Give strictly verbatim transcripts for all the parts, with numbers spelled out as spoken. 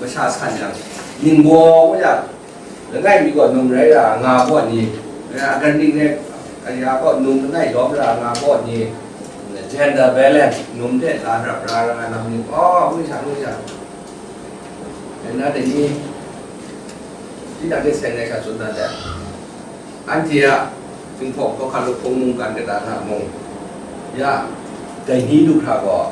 Masha san yang, ningbaw yang, langai mi gaw num rai ra nga gaw ni, agan ning rai, aya gaw num langai lawm ra nga gaw ni, gender balance, num hte la rap ra ra nga lam ni, oh, ngu sha, ngu sha. Nna dai ni, tinang hte seng ai sha tsun na de. Anhte a Jinghpaw Hkawhkam Lahkawng mungkan kata hta mung, ya, dai ni lu hkra gaw,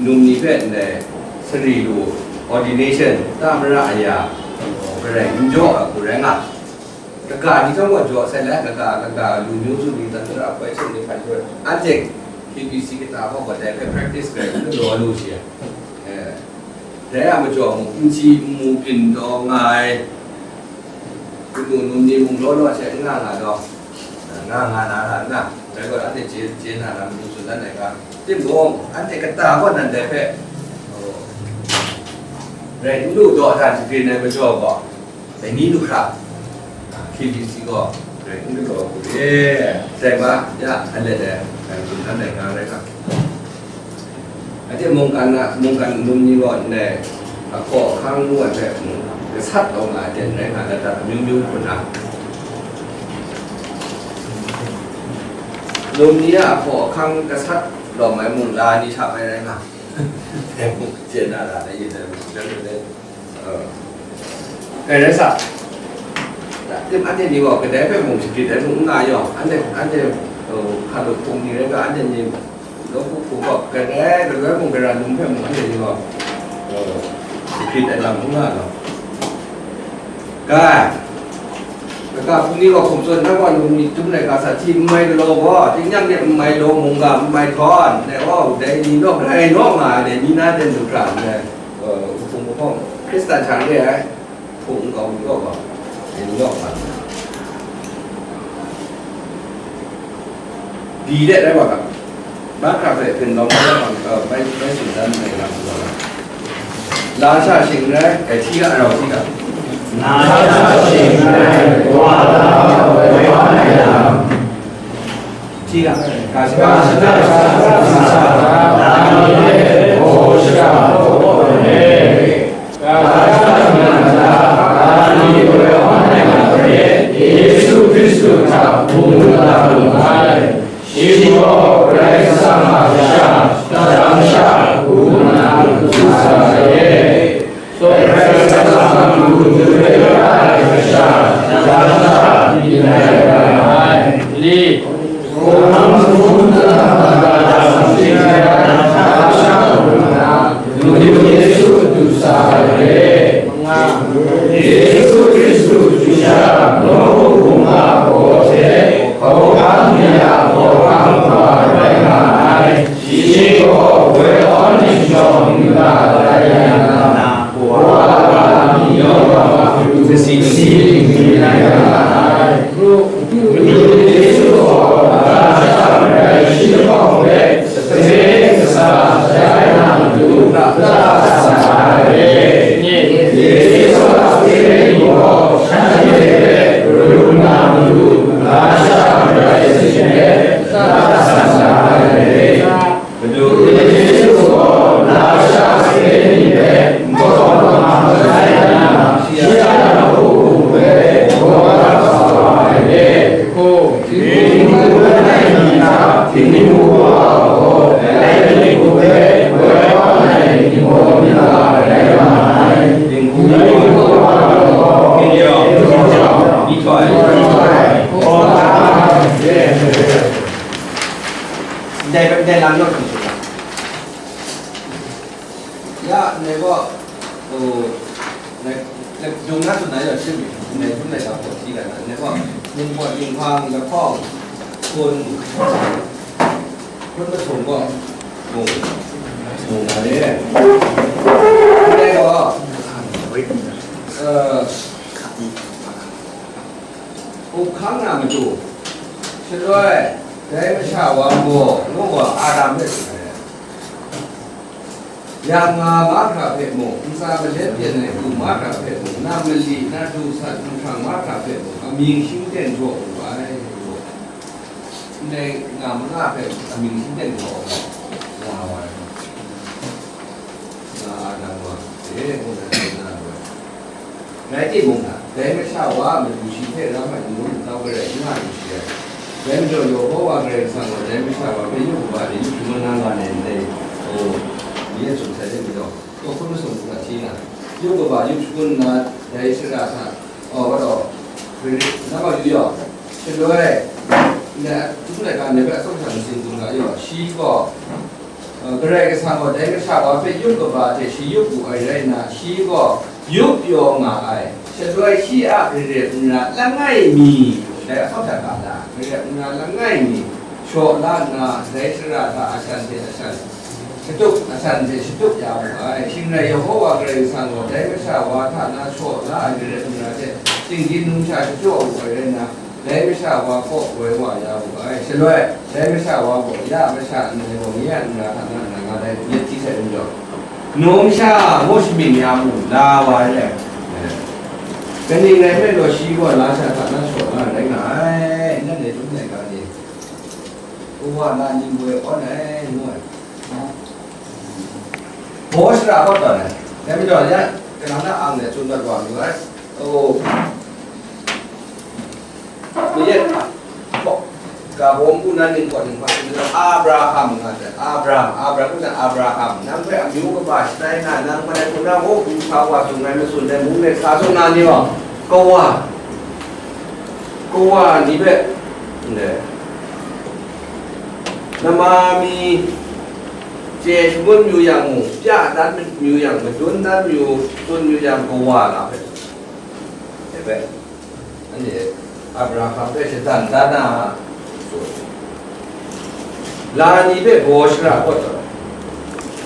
num ni hpe ndai sari lu, ordination, ta mara aya, garai n jaw ai hku rai nga. Kaga ni chyawm gaw jaw sai let, kaga, kaga lu myu su ni, tara hpoi hte ni hpan hpoi, anhte K B C kata hpaw gaw dai hpe practice garai n law lu shi ai. Eh, dai a majaw mung, n si n mu byin taw nga ai, kanu num ni mung law law she n nga nga taw, nga nga na ra nna, dai gaw anhte chye, chye na ra matu tsun dan ai ga, timung, anhte kata gaw nan dai hpe, oh, rai n lu taw, hta shagrin ai majaw gaw, dai ni lu hkra, K B C gaw, rai n lu taw hku re, dai ma, ya, a let ai, rai tsun dan ai ga rai nga. Anhte mungkan a, mungkan num ni gaw ndai ahkaw ahkang ngu ai hpe mung, gasat taw nga ai ten rai nga, lata amyu myu hpun na. Num ni a ahkaw ahkang gasat lawm ai mung la ni hta bai rai nga, dai mung, chye na ra na yin ai mung, dai mung dai. Kai rai sa. Tim anhte ni gaw kadai hpe mung shagrit ai hku n nga yaw, anhte, anhte, hkalup hpung ni rai ga, anhte ni nawku hpung gaw kadai galoi mung gara num hpe mung anhte ni gaw shagrit ai lam n nga law. Kai, kaga hpung ni gaw hkum tsun na gaw, num ni tum ai ga sa hti n mai galaw gaw, tingnyang de n mai law, mungga n mai htawn, dai gaw, dai ni naw grai naw nga ai, dai ni na ten du hkra ndai, hpung mahkawng, Hkristan hta re ai, hpung nkau ni kaw gaw, dai ni naw nga. Di de rai wa ga, mahkra hpe hpyen lawm ai lam, bai, bai tsun dan ai lam, lasha shing rai, eh, hti ga, rau hti ga. Lasha shing rai, wa da, woi wa ai lam. Hti ga, ga shaka, ga shaka, ga shaka, ga shaka, ga shaka, Yesu Hkristu hta mung la lu ai, shi gaw Karai Kasang a Kasha, Kasha, ngu nna tsun sa ai. Karai Kasang a matu re ai Kasha, Kasha, myit ai rai nga ai. Yesu Hkristu chyu sha, nawku hpung a hkaw hte, hkawhkam ni a hkawhkam hkra rai nga ai. Shi gaw woi awn ning shawng nta tai ya na, wa ga ni yawng a matu kasi kasi ni rai nga ai. Yesu gaw lasha marai shi lahkawng hpe sape kasa shai na matu la sa ai. Yesu a sape ni gaw shanhte hpe ru na matu lasha marai shi hpe la sa ai. Madu Yesu gaw lasha sape ni hpe n kaw na masai nna, shi a nawku hpe gaw sa wa ai. Dinghku langai mi hta, dinghku wa gaw, dai dinghku hpe woi wa ai ni gaw myit la rai nga ai. Dinghku wa gaw, Ndai, ndai lam naw hkrum hkrum ai. Ya, ndai gaw, o, ndai, ndai dung na tsun na yawng shim mi, ndai hkrum ndai lam gaw si ga na, ndai gaw, ningpawt, ninghpang, lahkawng, hpun, hpun masum gaw, mung, mung na re. Ndai gaw, eh, Up hkang na matu, shaloi, dai masha wa gaw, ngu wa Adam hpe tsun ai. Yang nga mahkra hpe mung, ntsa malep pyen ai u mahkra hpe mung, na mali, na du sat, nhkrang mahkra hpe mung, amying shingten jaw wu ai. Ndai nga manga hpe amying shingten jaw nga wa ai. Nga Nang wa, e, ngu na, ngu na, ngu na. Rai timung na, dai masha wa a matu shi hpe ram ai n-gun n-tau garai n nga lu shi ai. Dai majaw, Yehowa Karai Kasang gaw dai masha wa hpe yup kaba de yup shangun na nga ai ndai, o, ni a tsun sai de majaw, kaw hkun masum hta hti na, yup kaba yup shangun nna, dai shara hta, o, wa taw, na gaw yu yaw, shaloi, na, htum laika ndai hpe atsawm sha masin gun ga yaw, shi gaw, Karai Kasang gaw dai masha wa hpe yup kaba hte shi yup wu ai rai nna, shi gaw yup yaw nga ai. Shaloi shi a garep nra langai mi, dai ahtawt hta ga la, garep nra langai mi, shaw la nna, dai shara hta ashan hte ashan shatup, ashan hte shatup ya wu ai. Shing rai, Yehowa Karai Kasang gaw dai masha wa hta na shaw la ai garep nra hte shinggyim numsha shachyaw wu ai rai nna, dai masha wa kaw woi wa ya wu ai. Shaloi, dai masha wa gaw ya masha ndai gaw nye a nra hta na nna nga dai myit hti sai nhtawm, numsha ngu shamying ya mu, la wa ai. Kaning rai nme law, shi gaw lasha hta na shaw na rai nga ai. Nanhte dum laika ni, kawa na ni woi awn ai, ngu ai. Baw shara kawt tawn ai. Dai majaw, ya, kanang na ang de tsun dat wa mu ai. O, Mayat hta, hkaw, ga bawm ku nan ning kaw ning hpa, Abraham nga ai, Abraham, Abraham ngu na, Abraham, nang hpe amyu kaba shatai na, nang hpe hpunau hku sa wa tsun ai, matsun ai, mung de sa tsun na ni gaw, kawa, kawa ni hpe, ndai, nama mi chye shangun yu yang mung, pya dan yu yang, madun dan yu, tsun yu yang, kawa na hpe, dai hpe. Anhte Abraham hpe shadan dan na, la ni hpe baw shara kawt tawn,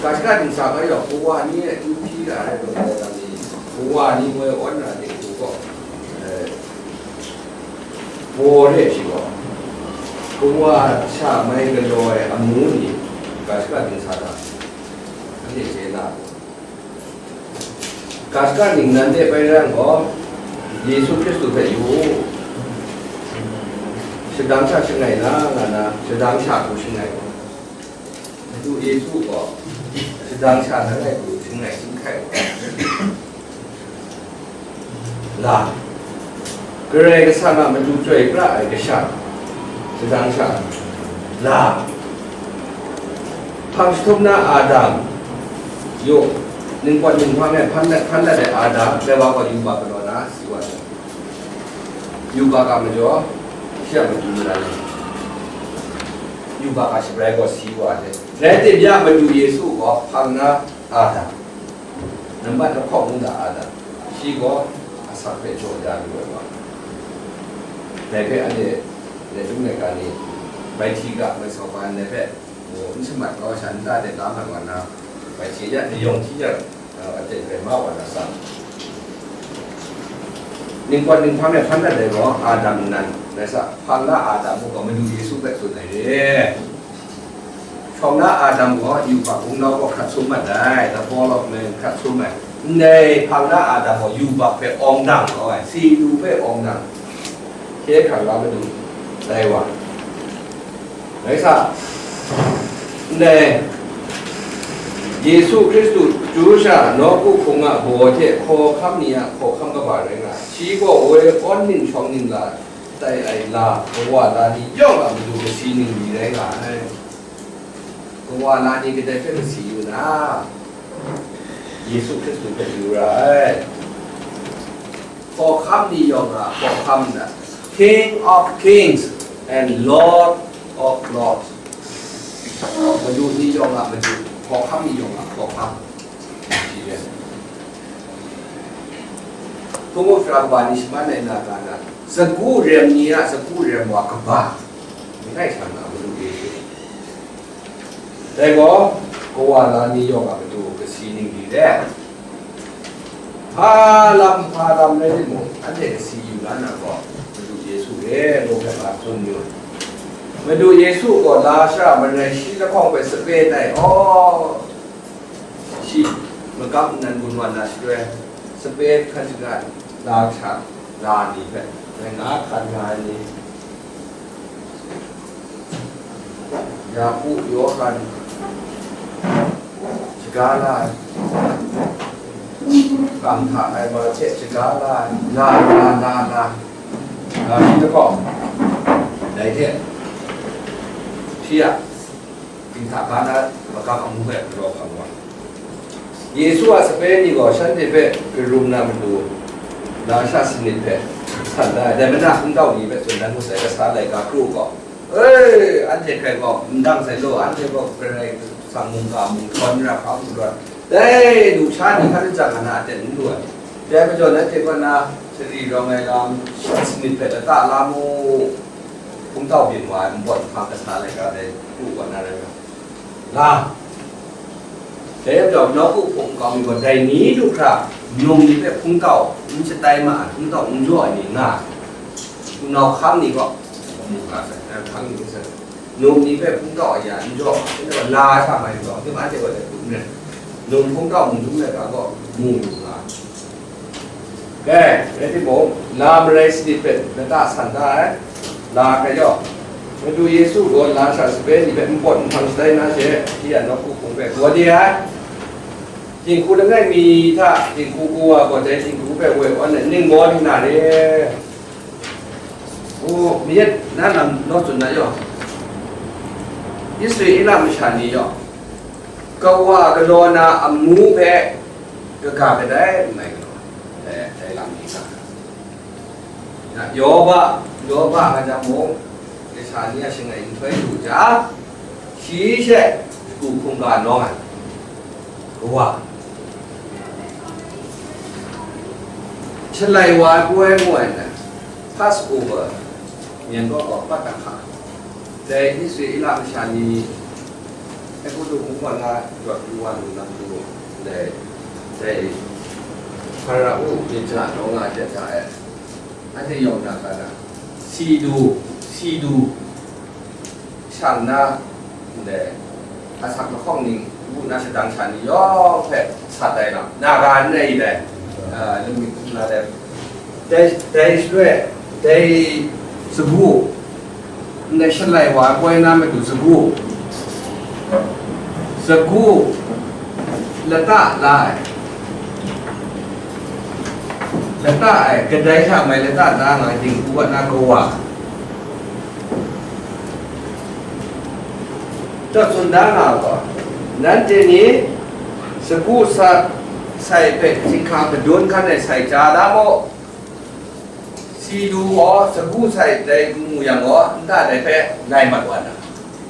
ga shaka dingsa ga yawng, kawa ni e n hpyi ra ai, lawt ai lam ni, kawa ni moi awn ra ai hku gaw, eh, baw re shi gaw, kawa sha mai galaw ai amu ni, ga shaka dingsa hta, anhte chye na. Ga shaka ningnan de bai rai yang gaw, Yesu Hkristu hpe yu u. Shadang sha shangai na, nga na, shadang sha hku shangai u. Madu Yesu gaw, shadang sha shangai hku shangai chyahkrai u. La. Karai Kasang a matu chyoi pra ai kasha, shadang sha, la. Hpang jahtum na Adam, yu, ningpawt ninghpang e hpan dat, hpan dat ai Adam, dai wa gaw yubak galaw na si wa ai. Yubak a majaw, shi a matu marai, yubak a shabrai gaw si wa ai. Rai timung, Madu Yesu gaw hpang na Adam, nambat lahkawng ngu na Adam, shi gaw asak hpe jaw ya lu ai wa. Dai hpe anhte, dai dum laika ni, bai hti ga, bai sau ga ndai hpe, n shamat kau sha nta de la mat wa na, bai hti ya, dai yawng hti ya, aten rai ma wa na sa. Ningpawt ninghpang e hpan dat ai gaw Adam nnan, rai sa, hpang na Adam mung gaw Madu Yesu hpe tsun ai re. Hpang na Adam gaw yubak gumlau gaw hkrat sum mat ai, the fall of man hkrat sum ai. Ndai hpang na Adam gaw yubak hpe awng dang kau ai, si lu hpe awng dang, hkye hkrang la madu, dai wa. Rai sa, ndai Yesu Hkristu chyu sha nawku hkungga baw hte hkawhkam ni a hkawhkam kaba rai nga ai. Shi gaw woi awn ning shawng ning la tai ai la, kawa la ni yawng a matu kasi ning li rai nga ai. Kawa la ni kadai hpe kasi yu na, Yesu Hkristu hpe yu ra ai. Hkawhkam ni yawng a hkawhkam na, King of kings and Lord of lords. Madu ni yawng a Madu, hkawhkam ni yawng a hkawhkam. Shi rai. Hpung up sara kaba ni shaman ai na ga na, sagu rem ni a sagu rem wa kaba, langai sha na Madu Yesu. Dai gaw, kawa la ni yawng a matu kasi ning li let, hpa lam, hpa lam rai timung, anhte kasi yu na na gaw, Madu Yesu e, ngu hpe nga tsun yu. Madu Yesu gaw lasha marai shi lahkawng hpe sape tai, aw, shi magam nnan gun wa na shaloi, sape hkan shaga la hta, la ni hpe, rai nga hkan nga ai ni, Yaku, Yawhan, shaga la ai, Kang hta ai wa hte shaga la ai, la, la, la, la, la, shi lahkawng, dai hte, shi a, dinghta ga na magam amu hpe galaw hkam wa. Yesu a sape ni gaw shanhte hpe karum na matu, lasha sanit hpe san da ai, dai mana hpungtau ni hpe tsun dan mat sai, kasa laika kru gaw, e, anhte hkrai gaw n dang sai law, anhte gaw Karai Kasang mungga mung htawn ra hkau n rawt, dai lusha ni hkan lajang a na aten n lu ai. Dai majaw, nanhte kaw na sari rawng ai lam, shanhte myit hpe lata la mu, hpungtau byin wa ai npawt nhpang kasa laika dai pru wa na rai nga. Nga. Dai yawng nawku hpung nkau mi gaw, dai ni du hkra, num ni hpe hpungtau n shatai ma ai, hpungtau n jaw ai ni nga ai. Hpunau hkang ni gaw, mu nga sai, hkang ni sai. Num ni hpe hpungtau aya n jaw, la sha mai gaw, anhte gaw dai hku n rai. Num hpungtau mung dum laika gaw, mu lu nga. Dai, rai timung, la marai sanit hpe lata san da ai, la hkrai yaw. Madu Yesu gaw lasha sape ni hpe npawt nhpang shatai na she, shi a nawku hpung hpe gaw de ai. Dinghku langai mi hta dinghku kawa gaw dai dinghku hpe woi wan ai ning maw ning na re? O, mayat na lam naw tsun na yaw. Israela masha ni yaw, kawa galaw na amu hpe kaga kadai n mai galaw ai, dai lam ni hta. Ya, Yoba, Yoba nga jang mung, kasha ni a shangai nhtoi lu jang, shi she shagu hkungga nawng ai kawa. Shalai wa ai poi ngu ai nan, Passover, Myen kaw gaw Patkha. Dai Israela masha ni Egutu mung kaw na rawt pru wa lu na matu, dai, dai Hparao myit ja nawng nga hte hta e, anhte yawng na ga na, si du, si du, shang na, ndai, asak lahkawng ning, ngu na shadang sha ni yawng hpe sat ai lam, na ga n rai dai, a, lung myit hkrum na dai, dai, dai shaloi, dai sagu, ndai shalai wa ai poi na matu sagu, sagu lata la ai, lata ai, kadai hta mai lata la nga ai dinghku wa na kawa. Taw tsun da nga gaw, nanhte ni sagu sa sai hpe chyinghka madun hkan ai sai chya da mu. Si du gaw sagu sai dai n mu yang gaw, nta dai hpe lai mat wa na,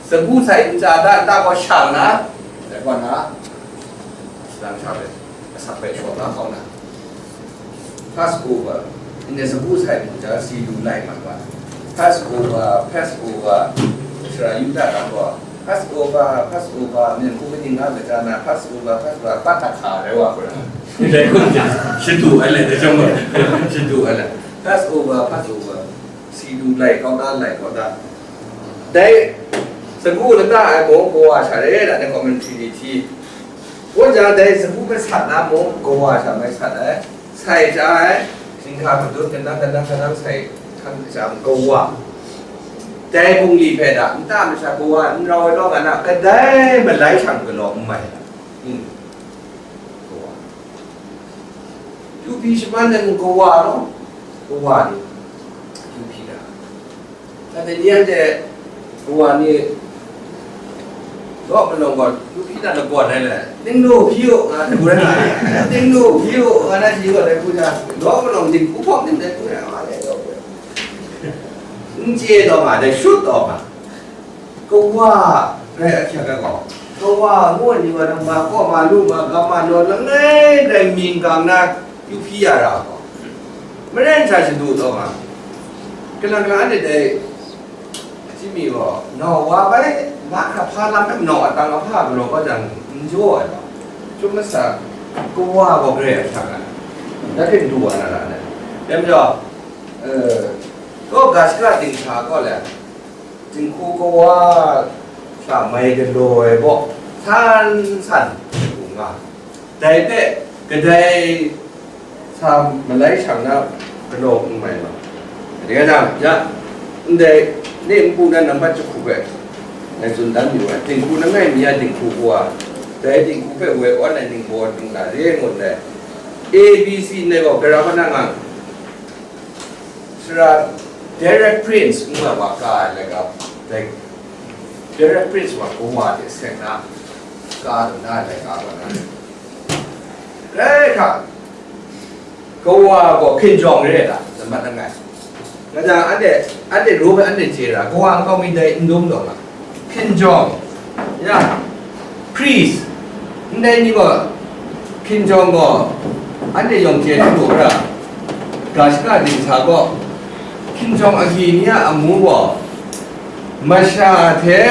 sagu sai n chya da, nta gaw shang na, dai gaw na, salang sha hpe, asak hpe shaw la kau na. Passover, ndai sagu sai mu ja si du lai mat wa. Passover, Passover, Israel Yuda lam gaw, Passover, Passover, myen hku kaning nga maja na, Passover, Passover, Patkha rai wa hkra. Ndai hku ja, shadu ai le, dai chyawm gaw, shadu ai le. Passover, Passover, si du lai kau da, lai kau da. Dai sagu lata ai gaw kawa sha re, da, dai commentary ni hti. Kaw jang dai sagu hpe sat na mung, kawa sha mai sat ai, sai chya ai, chyinghka madun kanang kanang kanang sai hkan jang kawa. Dai bungli hpe da, nta masha kawa n rau ai law, nga na, kadai malai shang galaw n mai. Hmm. Kawa. Yu hpyi shaman ai mung kawa law, kawa ni, yu hpyi da. Tate ni anhte kawa ni, law malawng gaw, lu hpyi na lagawn ai le, ning nu hpyi u, nga hte gu rai nga ai. Ning nu hpyi u, nga na shi gaw dai hku ja, law malawng dinghku hpawm ning dai hku rai nga le, n chye taw nga, dai shut taw nga. Kawa rai ahkyak ai gaw, kawa ngu ai ni gaw, nang ma kaw ma lu ma, gam ma naw, langai rai mying gang na, yu hpyi ya ra gaw, maren sha shadu taw nga. Kalang kalang anhte dai, Jimmy gaw, nau wa bai, mahkra hpa lam hpe nau atang ahpa galaw kau jang, n jaw ai gaw, chyum masa, kawa gaw grai ahkyak ai, dan hte n du wa na ra ai. Dai majaw, eh, kaw ga shaka dinghta kaw le, dinghku kawa hta mai galaw ai gaw, san san hku nga. Dai hpe kadai sa malai shang na galaw n mai nga. Dai nga jang, ya, ndai ni npu na nambat jahku hpe ngai tsun dan yu ai, dinghku langai mi a dinghku kawa, Dai dinghku hpe woi awn ai ningbaw ningla re ngut ai, A B C ndai gaw gara hpa na nga, Sara Derek Prince ngu ai wa ka ai laika, dai Derek Prince wa kawa hte seng na ka lu na ai laika wa na, rai hkra, kawa gaw hkinjawng re ai ta, lamat langai. Nga jang, anhte, anhte ru hpe anhte chye ra, kawa nkau mi dai n dum taw nga. Hkinjawng, ya, priest, ndai ni gaw, hkinjawng gaw, anhte yawng chye hte lu ra, ga shaka dingsa gaw, hkinjawng agyi ni a amu gaw, masha hte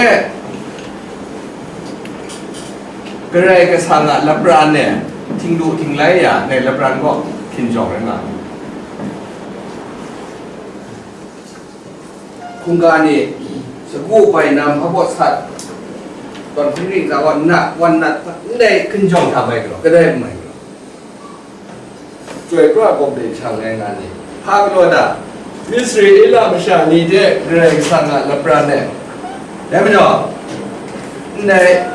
Karai Kasang a lapran e, htinglu htinglai ya, ndai lapran gaw hkinjawng rai nga ai. Hkungga ni, sagu bainam hpa baw sat, tawn hpring ring hta gaw nat, wan nat, ndai hkinjawng hta bai galaw, kadai n mai galaw. Chyoi pra gawp de shang ai nga ni, hpa galaw da, Israela masha ni hte Karai Kasang a lapran e. Dai majaw, ndai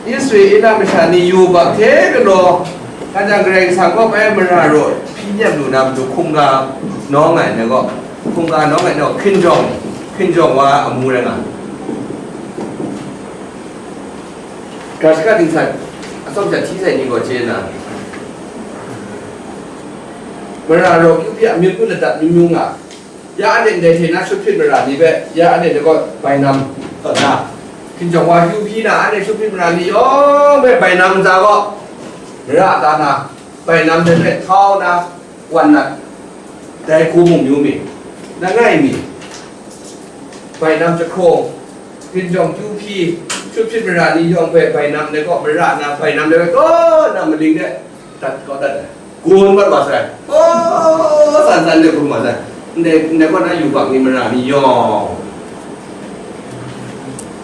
Israela masha ni yubak hte galaw, hkan jang Karai Kasang kaw bai mara raw hpyi nyem lu na matu hkungga nawng ai ni gaw, hkungga nawng ai ni gaw hkinjawng, hkinjawng wa amu rai nga ai. Ga shaka dingsa atsawm sha hti sai ni gaw chye na, mara raw kyu hpyi a myit kut ladat myu myu nga, ya anhte ndai hte na shut hpyit mara ni hpe, ya anhte ni gaw bainam tawn na, hkinjawng wa kyu hpyi na, anhte shut hpyit mara ni yawng hpe bainam ntsa gaw mara da na, bainam hte hpe htau na, wan nat, dai hku mung yu mi, langai mi, bainam jahkrawng, hkinjawng kyu hpyi, shut hpyit mara ni yawng hpe bainam dai kaw mara na, bainam dai kaw na maling de dat kau dat ai. Gun mat wa sai. Oh, san san de gun wa sai. Ndai, ndai kaw na yubak ni mara ni yawng.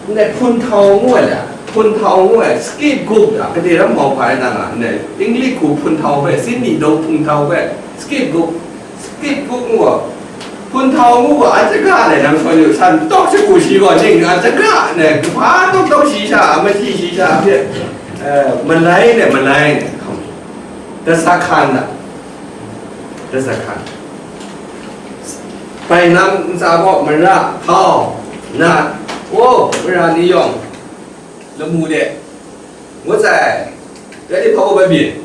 Ndai hpun htau ngu ai la, hpun htau ngu ai, scapegoat a, gade ram mau hpa ai na nga, ndai English hku hpun htau hpe, Sydney dau hpun htau hpe, scapegoat, scapegoat ngu ai, hpun htau ngu ai, a jaga le nang shawn yu, san tawk shagu shi gaw, ning a jaga le, hpa tawk tawk shi sha, a machyi shi sha hpe, eh, malai le, malai le, hkam, dasa hkan na, dasa hkan. Bainam ntsa gaw mara, htau, nat, o, mara ni yawng, lamu de, ngut sai, dai ni hpa gaw bai byin,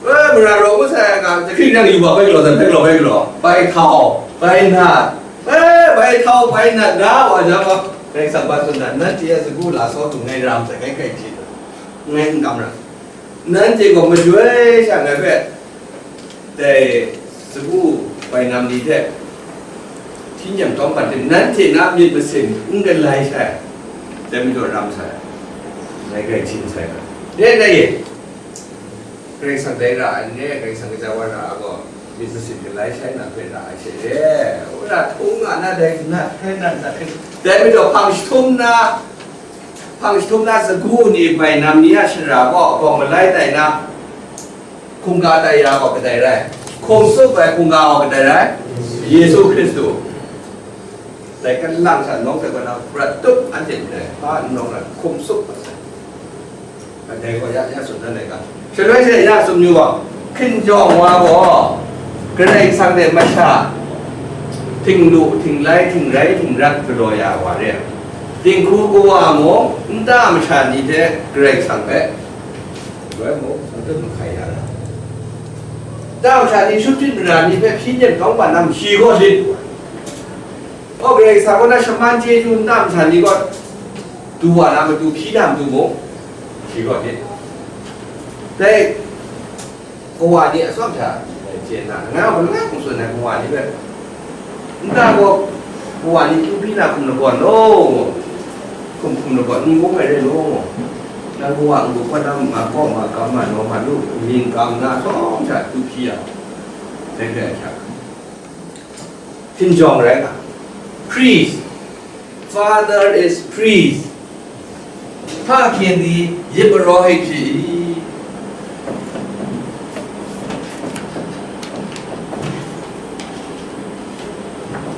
e, mara raw ngut sai, nga, jahkring nang yu wa bai galaw, bai galaw, bai galaw, bai htau, bai nat, e, bai htau, bai nat, nga wa jang gaw, Karai Kasang ba tsun dan, nanhte a sagu la saw tu ngai ram sai, ngai grai hte, ngai n kam ra. Nanhte gaw majoi sha ngai hpe dai sagu bainam ni hte hti nyem tawng hpan tim, nanhte na myit masin n galai sai, dai majaw ram sai, ngai grai htin sai ga. Dai, dai e, Karai Kasang dai ra ai n re, Karai Kasang kaja wa ra ai gaw, myit masin galai sai na hpe ra ai she re, wora htung nga na dai, na hpe na, na hpe, dai majaw hpang jahtum na, hpang jahtum na sagu ni bainam ni a shara gaw, gaw malai tai na, hkungga tai ya gaw kadai rai? Hkum tsup ai hkungga gaw kadai rai? Yesu Hkristu. Dai kan lang sha nawng hpe kaw na prat tup anhte ndai, hpa n nawng ai, hkum tsup ai. Kadai gaw ya, ya tsun dan ai ga. Shaloi she ya tsun yu gaw, hkinjawng wa gaw, Karai Kasang hte masha, htinglu, htinglai, htingrai, htingrat galaw ya wa re ai. Dinghku kawa mung, nta masha ni hte Karai Kasang hpe, Loi mung, hpung tut mahkai ya ai. Nta masha ni shut hpyit mara ni hpe hpyi nyem tawng hpan na mashi gaw lit. Kaw Karai Kasang kaw na shaman chyeju nta masha ni gaw du wa na matu, hpyi na matu mung, shi gaw lit. Dai kawa ni atsawm hta, chye nna, langai wa langai hpung tsun ai kawa ni hpe, nta gaw, kawa ni kyu hpyi na hkum lagawn law, hkum hkum lagawn n bung ai re law, nang kawa n-gu hkawt na ma kaw, ma kam, ma naw, ma lu, mying kam na, atsawm hta kyu hpyi yang, dai hpe a hta, hkinjawng rai nga, priest, father is priest. Hpa hkyen di, yip maraw hkrit hkrit